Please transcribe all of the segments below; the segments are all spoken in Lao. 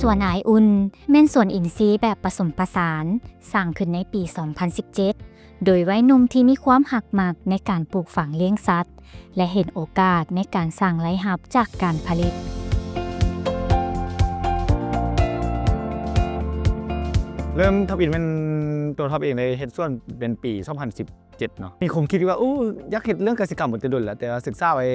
ສວນອາຍອຸ່ນ ແມ່ນສວນອິນຊີແບບປະສົມປະສານ ສ້າງຂຶ້ນໃນປີສອງພັນສິບເຈັດ ໂດຍໄວໜຸ່ມທີ່ມີຄວາມຮັກມັກໃນການປູກຝັງລ້ຽງສັດ ແລະ ເຫັນໂອກາດໃນການສ້າງລາຍຮັບຈາກການຜະລິດ. ເລີ່ມທຳອິດແມ່ນ ຕົວທຳອິດເອງໄດ້ເຮັດສວນເປັນປີສອງພັນສິບເຈັດເນາະ ມີຄວາມຄິດທີ່ວ່າ ໂອ້ ຢາກເຮັດເລື່ອງກະສິກຳມາແຕ່ດົນແລ້ວ ແຕ່ວ່າສຶກສາໄວ້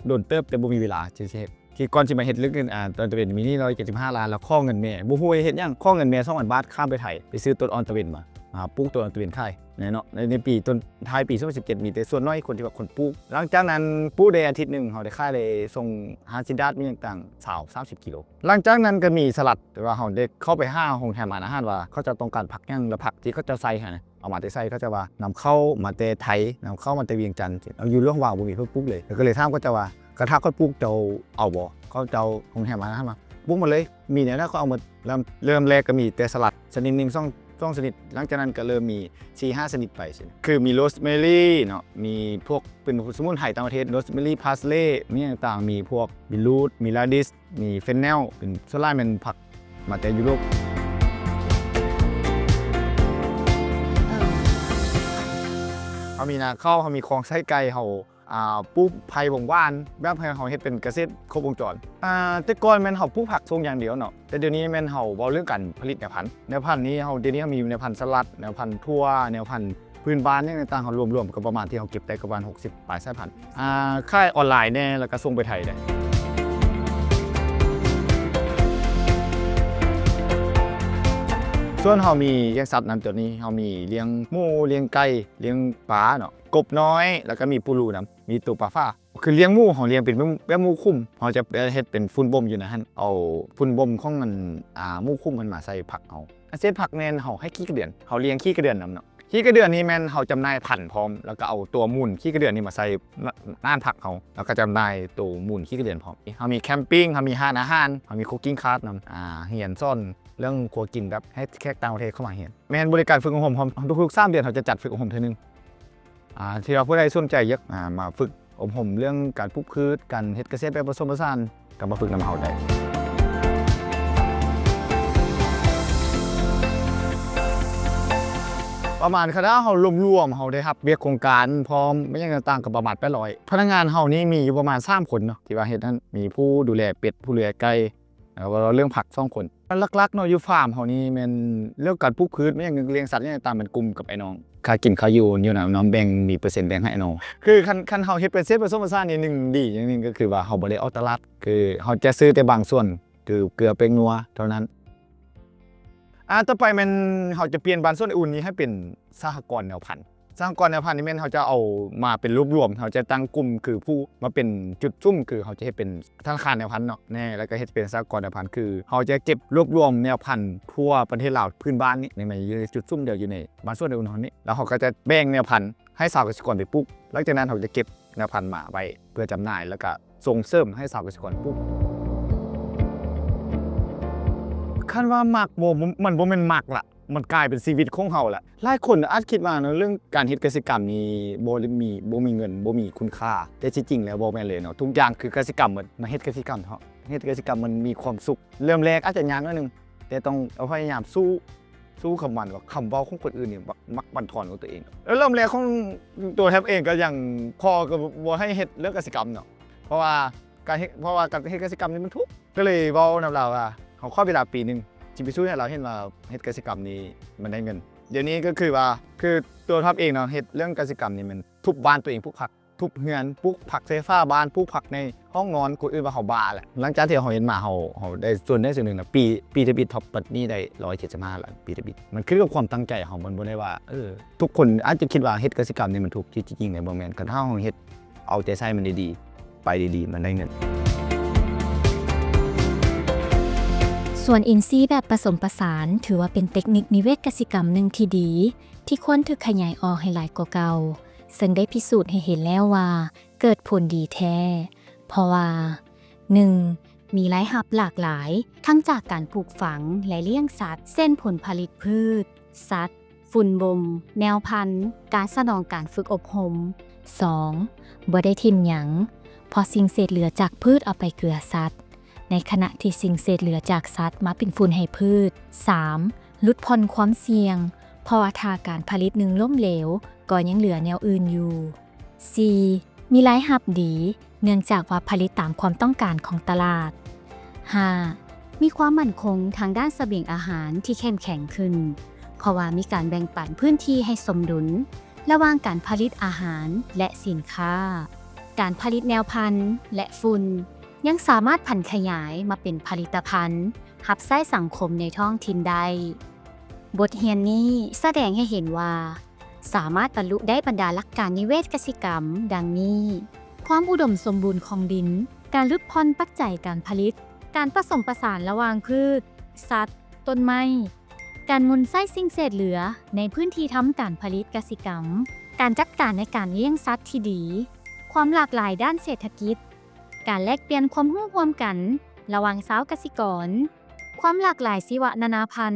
ດົນເຕີບ ແຕ່ບໍ່ມີເວລາທີ່ຊິເຮັດ ທີ່ກ່ອນຊິມາເຮັດເລື່ອງ ອາ ຕອນຕະເວັນມີໜີ້ຮ້ອຍເຈັດສິບຫ້າລ້ານ ແລ້ວຂໍເງິນແມ່ ບໍ່ຮູ້ວ່າເຮັດຫຍັງ ຂໍເງິນແມ່ສອງພັນບາດ ຂ້າມໄປໄທ ໄປຊື້ຕົ້ນອ່ອນຕະເວັນມາ ມາປູກຕົ້ນອ່ອນຕະເວັນຂາຍ ແນ່ເນາະ ໃນ ໃນປີຕົ້ນ ທ້າຍປີສອງພັນສິບເຈັດ ມີແຕ່ສ່ວນໜ້ອຍຄົນທີ່ວ່າຄົນປູກ. ຫຼັງຈາກນັ້ນປູກໄດ້ອາທິດໜຶ່ງ ເຮົາໄດ້ຂາຍໄດ້ສົ່ງຮ້ານຊິດາດ ມີຫຍັງຕ່າງ ຊາວ ສາມສິບກິໂລ. ຫຼັງຈາກນັ້ນກໍມີສະຫຼັດ ທີ່ວ່າເຮົາໄດ້ເຂົ້າໄປຫາໂຮງແຮມຮ້ານອາຫານວ່າ ເຂົາເຈົ້າຕ້ອງການຜັກຫຍັງ ແລ້ວຜັກທີ່ເຂົາເຈົ້າໃສ່ຫັ້ນນະ ເອົາມາແຕ່ໃສ ເຂົາເຈົ້າວ່ານຳເຂົ້າມາແຕ່ໄທ ນຳເຂົ້າມາແຕ່ວຽງຈັນ ຢູ່ຫຼວງພະບາງບໍ່ມີເພິ່ນປູກເລີຍ ກໍເລີຍຖາມເຂົາເຈົ້າວ່າ ກະຖ້າຂ້ອຍປູກເຈົ້າເອົາບໍ່? ເຂົາເຈົ້າ ໂຮງແຮມຮ້ານອາຫານວ່າ ປູກໝົດເລີຍ ມີແນວໃດຂ້ອຍເອົາໝົດ. ເລີ່ມ ເລີ່ມແລກກໍມີແຕ່ສະຫຼັດຊະນິດໜຶ່ງ ສອງ ສອງຊະນິດ ຫຼັງຈາກນັ້ນກໍເລີ່ມມີສີ່ຫ້າຊະນິດໄປຊີ້ນະ ຄືມີໂຣສແມຣີເນາະ ມີພວກເປັນສະໝຸນໄພຕ່າງປະເທດ ໂຣສແມຣີ ພາສເລ ມີຫຍັງຕ່າງ ມີພວກບີຣູດ ມີລາດິສ ມີເຟນເນວ ເປັນ ສ່ວນຫຼາຍແມ່ນຜັກມາແຕ່ຢູໂຣບ. ເຮົາມີນາເຂົ້າ ເຮົາມີຄອງໃສ່ໄກ່ ເຮົາ ອ່າ ປູກໄຜ່ບົງຫວານ ແບບໃຫ້ເຮົາເຮັດເປັນກະເສດຄົບວົງຈອນ. ອ່າ ແຕ່ກ່ອນແມ່ນເຮົາປູກຜັກສົ່ງຢ່າງດຽວເນາະ ແຕ່ດຽວນີ້ແມ່ນເຮົາເວົ້າເລື່ອງການຜະລິດແນວພັນ ແນວພັນນີ້ເຮົາ ດຽວນີ້ເຮົາມີແນວພັນສະຫຼັດ ແນວພັນຖົ່ວ ແນວພັນພື້ນບ້ານ ຫຍັງຕ່າງໆ ເຮົາລວມໆ ກໍປະມານທີ່ເຮົາເກັບໄດ້ກໍປະມານຫົກສິບປາຍສາຍພັນ. ອ່າ ຂາຍອອນລາຍແດ່ ແລ້ວກໍສົ່ງໄປໄທແດ່. ສ່ວນເຮົາມີລ້ຽງສັດນຳ ຕອນນີ້ເຮົາມີລ້ຽງໝູ ລ້ຽງໄກ່ ລ້ຽງປາເນາະ ກົບນ້ອຍ ແລ້ວກໍມີປູລູນຳ ມີໂຕປາຝາ ຄືລ້ຽງໝູ ເຮົາລ້ຽງເປັນແບບໝູຂຸມ ເຮົາຈະເຮັດເປັນຝຸ່ນບົ່ມຢູ່ໃນຫັ້ນ ເອົາຝຸ່ນບົ່ມຂອງອັນ ອ່າ ໝູຂຸມຫັ້ນມາໃສ່ຜັກເຮົາ. ອາ ເສດຜັກແມ່ນເຮົາໃຫ້ຂີ້ກະເດືອນ ເຮົາລ້ຽງຂີ້ກະເດືອນນຳເນາະ ຂີ້ກະເດືອນນີ້ແມ່ນເຮົາຈຳໜ່າຍພັນພ້ອມ ແລ້ວກໍເອົາຕົວມູນຂີ້ກະເດືອນນີ້ມາໃສ່ ນ- ນ້ານຜັກເຮົາ ແລ້ວກໍຈຳໜ່າຍໂຕມູນຂີ້ກະເດືອນພ້ອມ. ເຮົາມີແຄມປິງ ເຮົາມີຮ້ານອາຫານ ເຮົາມີຄຸກກິ້ງຄາສນຳ ອາ ຮຽນສອນເລື່ອງຄົວກິນ ແບບໃຫ້ແຂກຕ່າງປະເທດເຂົ້າມາຮຽນ. ແມ່ນບໍລິການຝຶກອົບຮົມ ເຮົາ ທຸກໆສາມເດືອນເຮົາຈະຈັດຝຶກອົບຮົມເທື່ອໜຶ່ງ. ອ່າ ທີ່ວ່າຜູ້ໃດສົນໃຈຢາກ ອ່າ ມາຝຶກອົບຮົມເລື່ອງການປູກພືດ ການເຮັດກະເສດແບບປະສົມປະສານ ກໍມາຝຶກນຳເຮົາໄດ້. ປະມານ ຄັນຖ້າເຮົາລວມໆ ເຮົາໄດ້ຮັບວຽກໂຄງການພ້ອມ ແມ່ນຫຍັງຕ່າງໆ ກໍປະມານແປດຮ້ອຍ. ພະນັກງານເຮົານີ້ມີຢູ່ປະມານສາມຄົນເນາະ ທີ່ວ່າເຮັດຫັ້ນ ມີຜູ້ດູແລເປັດ ຜູ້ດູແລໄກ່ ແລ້ວກໍເລື່ອງຜັກສອງຄົນ. ຫຼັກໆເນາະ ຢູ່ຟາມເຮົານີ້ແມ່ນເລື່ອງການປູກພືດ ແມ່ນຫຍັງ ລ້ຽງສັດຫຍັງຕ່າງໆ ແມ່ນກຸ່ມກັບອ້າຍນ້ອງ. ຄ່າກິນຄ່າຢູ່ ຢູ່ນຳ ນ້ອງແບ່ງ ມີເປີເຊັນແບ່ງໃຫ້ອ້າຍນ້ອງ. ຄືຄັນ ຄັນເຮົາເຮັດເປັນເສດປະສົມປະສານນີ້ ໜຶ່ງ ດີຢ່າງໜຶ່ງກໍຄືວ່າເຮົາບໍ່ໄດ້ອອກຕະຫຼາດ ຄືເຮົາຈະຊື້ແຕ່ບາງສ່ວນ ຄືເກືອແປ້ງນົວເທົ່ານັ້ນ. ອ່າ ຕໍ່ໄປແມ່ນເຮົາຈະປ່ຽນບ້ານສວນອາຍອຸ່ນນີ້ໃຫ້ເປັນສະຫະກອນແນວພັນ. ສະຫະກອນແນວພັນນີ້ແມ່ນເຮົາຈະເອົາມາເປັນລວບລວມ ເຮົາຈະຕັ້ງກຸ່ມຄືຜູ້ມາເປັນຈຸດສຸມ ຄືເຮົາຈະເຮັດເປັນທະນາຄານແນວພັນເນາະ ແນ່ ແລ້ວກໍເຮັດເປັນສະຫະກອນແນວພັນ ຄືເຮົາຈະເກັບລວບລວມແນວພັນທົ່ວປະເທດລາວພື້ນບ້ານນີ້ ໃນ ໃນຈຸດສຸມດຽວຢູ່ໃນບ້ານສວນອາຍອຸ່ນເຮົານີ້ ແລ້ວເຮົາກໍຈະແບ່ງແນວພັນໃຫ້ຊາວກະສິກອນໄປປູກ ຫຼັງຈາກນັ້ນເຮົາຈະເກັບແນວພັນມາໄວ້ເພື່ອຈຳໜ່າຍ ແລ້ວກໍສົ່ງເສີມໃຫ້ຊາວກະສິກອນປູກ. ຄັນວ່າມັກບໍ່ ມັນບໍ່ແມ່ນມັກລະ ມັນກາຍເປັນຊີວິດຂອງເຮົາລະ. ຫຼາຍຄົນອາດຄິດວ່າເນາະ ເລື່ອງການເຮັດກະສິກຳນີ້ບໍ່ໄດ້ມີ ບໍ່ມີເງິນ ບໍ່ມີຄຸນຄ່າ ແຕ່ທີ່ຈິງແລ້ວບໍ່ແມ່ນເລີຍເນາະ ທຸກຢ່າງຄືກະສິກຳໝົດ. ມາເຮັດກະສິກຳເຖາະ ເຮັດກະສິກຳມັນມີຄວາມສຸກ. ເລີ່ມແລກອາດຈະຍາກໜ້ອຍໜຶ່ງ ແຕ່ຕ້ອງເອົາພະຍາຍາມສູ້ ສູ້ກັບມັນ ວ່າຄຳເວົ້າຂອງຄົນອື່ນນີ້ມັກ ມັກບັ່ນທອນກວ່າຕົວເອງ. ແລ້ວເລີ່ມແລກຂອງຕົວແທັບເອງກໍຍັງ ພໍ່ກໍບໍ່ໃຫ້ເຮັດເລື່ອງກະສິກຳເນາະ ເພາະວ່າການເຮັດ ເພາະວ່າການເຮັດກະສິກຳນີ້ມັນທຸກ ກໍເລີຍເວົ້ານຳລາວວ່າ ເຮົາຂໍເວລາປີໜຶ່ງ ຊິພິສູດໃຫ້ລາວເຫັນວ່າເຮັດກະສິກຳນີ້ມັນໄດ້ເງິນ. ດຽວນີ້ກໍຄືວ່າ ຄືຕົວທັບເອງເນາະ ເຮັດເລື່ອງກະສິກຳນີ້ແມ່ນທຸບບ້ານຕົວເອງ ປູກຜັກ ທຸບເຮືອນ ປູກຜັກໃສ່ຝາບ້ານ ປູກຜັກໃນຫ້ອງນອນ ຄົນອື່ນວ່າເຮົາບ້າແຫຼະ. ຫຼັງຈາກທີ່ເຮົາເຮັດມາ ເຮົາ ເຮົາໄດ້ສ່ວນໃດສ່ວນໜຶ່ງນະ ປີ ປີທຳອິດທັອບປັດນີ້ໄດ້ຮ້ອຍເຈັດສິບຫ້າລ້ານ ປີທຳອິດ. ມັນຂຶ້ນກັບຄວາມຕັ້ງໃຈເຮົາ ມັນບໍ່ໄດ້ວ່າ ເອີ ທຸກຄົນອາດຈະຄິດວ່າເຮັດກະສິກຳນີ້ມັນທຸກ ທີ່ຈິງແລ້ວບໍ່ແມ່ນ. ຄັນຖ້າເຮົາເຮັດ ເອົາໃຈໃສ່ມັນດີໆ ໄປດີໆ ມັນໄດ້ເງິນ. ສວນອິນຊີແບບປະສົມປະສານ ຖືວ່າເປັນເຕັກນິກນິເວດກະສິກຳໜຶ່ງທີ່ດີ ທີ່ຄວນຖືກຂະຫຍາຍອອກໃຫ້ຫຼາຍກວ່າເກົ່າ, ເຊິ່ງໄດ້ພິສູດໃຫ້ເຫັນແລ້ວວ່າເກີດຜົນດີແທ້. ເພາະວ່າ ໜຶ່ງ ມີລາຍຮັບຫຼາກຫຼາຍ ທັງຈາກການປູກຝັງ ແລະ ລ້ຽງສັດ ເຊັ່ນ ຜົນຜະລິດພືດ, ສັດ, ຝຸ່ນບົ່ມ, ແນວພັນ, ການສະໜອງການຝຶກອົບຮົມ. ສອງ ບໍ່ໄດ້ຖິ້ມຫຍັງ ເພາະສິ່ງເສດເຫຼືອຈາກພືດເອົາໄປເກືອສັດ. ໃນຂະນະທີ່ສິ່ງເສດເຫຼືອຈາກສັດມາເປັນຝຸ່ນໃຫ້ພືດ. ສາມ ຫຼຸດຜ່ອນຄວາມສ່ຽງ ເພາະວ່າຖ້າການຜະລິດໜຶ່ງລົ້ມເຫຼວ ກໍຍັງເຫຼືອແນວອື່ນຢູ່. ສີ່ ມີລາຍຮັບດີ ເນື່ອງຈາກວ່າຜະລິດຕາມຄວາມຕ້ອງການຂອງຕະຫຼາດ. ຫ້າ ມີຄວາມໝັ້ນຄົງທາງດ້ານສະບຽງອາຫານທີ່ເຂັ້ມແຂງຂຶ້ນ ເພາະວ່າມີການແບ່ງປັນພື້ນທີ່ໃຫ້ສົມດຸນລະຫວ່າງການຜະລິດອາຫານ ແລະ ສິນຄ້າ. ການຜະລິດແນວພັນ ແລະ ຝຸ່ນ ຍັງສາມາດຜັນຂະຫຍາຍມາເປັນຜະລິດຕະພັນຮັບໃຊ້ສັງຄົມໃນທ້ອງຖິ່ນໄດ້. ບົດຮຽນນີ້ສະແດງໃຫ້ເຫັນວ່າ ສາມາດບັນລຸໄດ້ບັນດາຫຼັກການນິເວດກະສິກຳດັ່ງນີ້: ຄວາມອຸດົມສົມບູນຂອງດິນ, ການຫຼຸດຜ່ອນປັດໄຈການຜະລິດ, ການປະສົມປະສານລະຫວ່າງພືດ, ສັດ, ຕົ້ນໄມ້, ການໝູນໃຊ້ສິ່ງເສດເຫຼືອໃນພື້ນທີ່ທຳການຜະລິດກະສິກຳ, ການຈັດການໃນການລ້ຽງສັດທີ່ດີ, ຄວາມຫຼາກຫຼາຍດ້ານເສດຖະກິດ, ການແລກປ່ຽນຄວາມຮູ້ຮ່ວມກັນລະຫວ່າງຊາວກະສິກອນ, ຄວາມຫຼາກຫຼາຍຊີວະນານາພັນ,